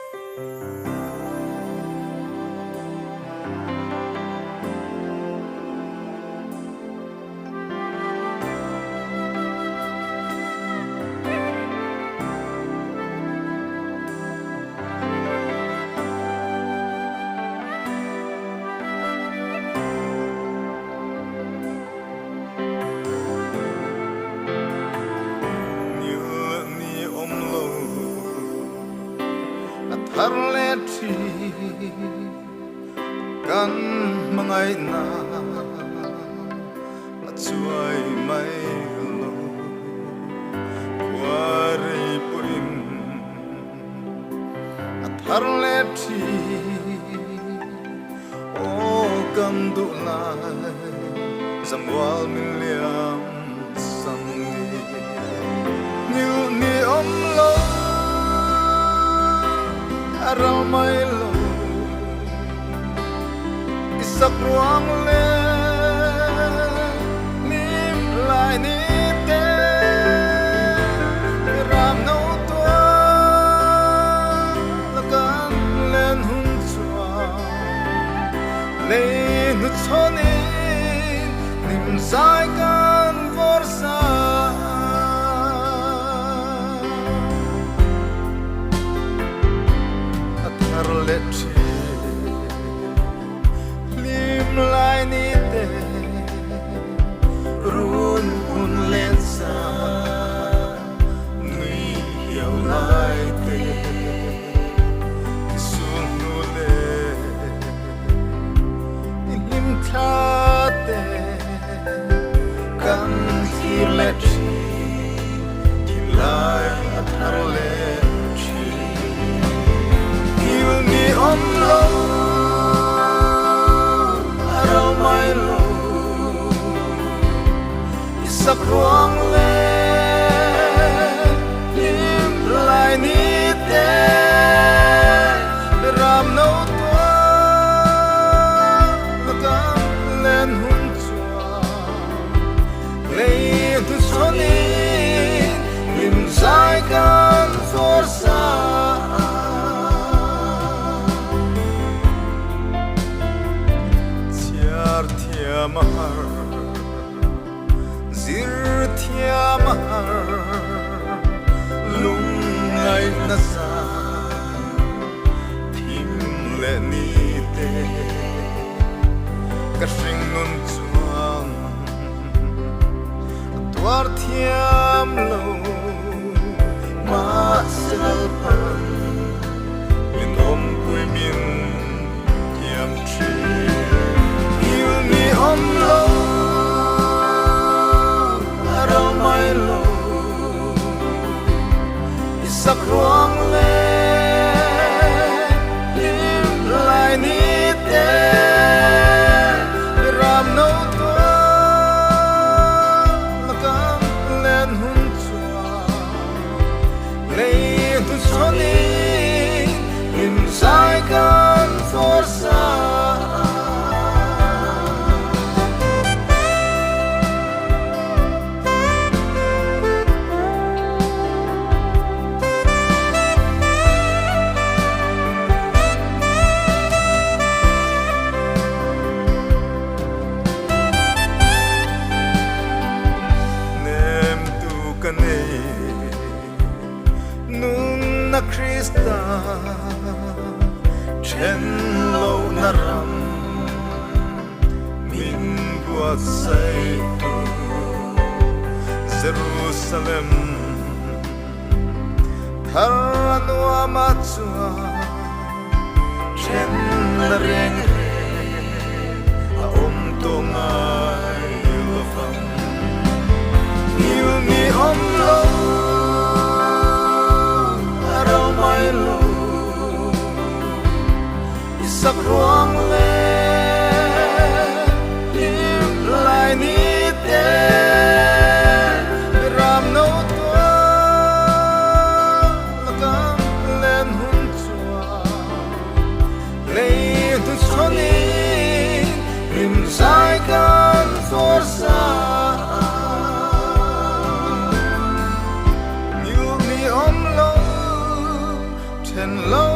Ngil ni awm lo a thar leh thin kan hmangaihna a chuai mai lo khua rei pawhin a thar leh thin aw kan duh lai zamual min liam san ni ngil ni awm lo a ral mai lo i sak ruang le lim lai ni te ram no tua la kan len hun chuan lei hnu chhawnin hlim zai kan vawr sa. A thar leh thin hlim lai ni te run hun len sa nui hiau lai te i sul hnu le i hlim thla te kan thlir leh thin thinlai a thar leh thin. Thil ni awm lo a ro mai lo i sak ruang le hlim lai ni te ram no tua la kan len hun chuan lei hnu chhawnin hlim zai kan fawr sa. Chhiar thiam a har, zir thiam a har, lungngaih nasa thim leh ni te ka hringnun chuan a tuar thiam lo mahse Lalpan min awmpui min thiam thin. Thil ni awm lo a ro mai lo i sak ruang le hlim lai ni te ram no tua la kan len hun chuan lei hnu chhawnin hlim zai kan fawr sa. Nemtu ka nei nunna Krista then lohna ram Min buatsaihtu Jerusalem thar a nuam ah chuan then na reng reng a awm tawh ngai lovang. Ngil ni awm lo a ro mai lo. I sak ruang le hlim lai ni te ram no tua la kan len hun chuan lei hnu chhawnin hlim zai kan fawr sa. Ngil ni awm lo then lo.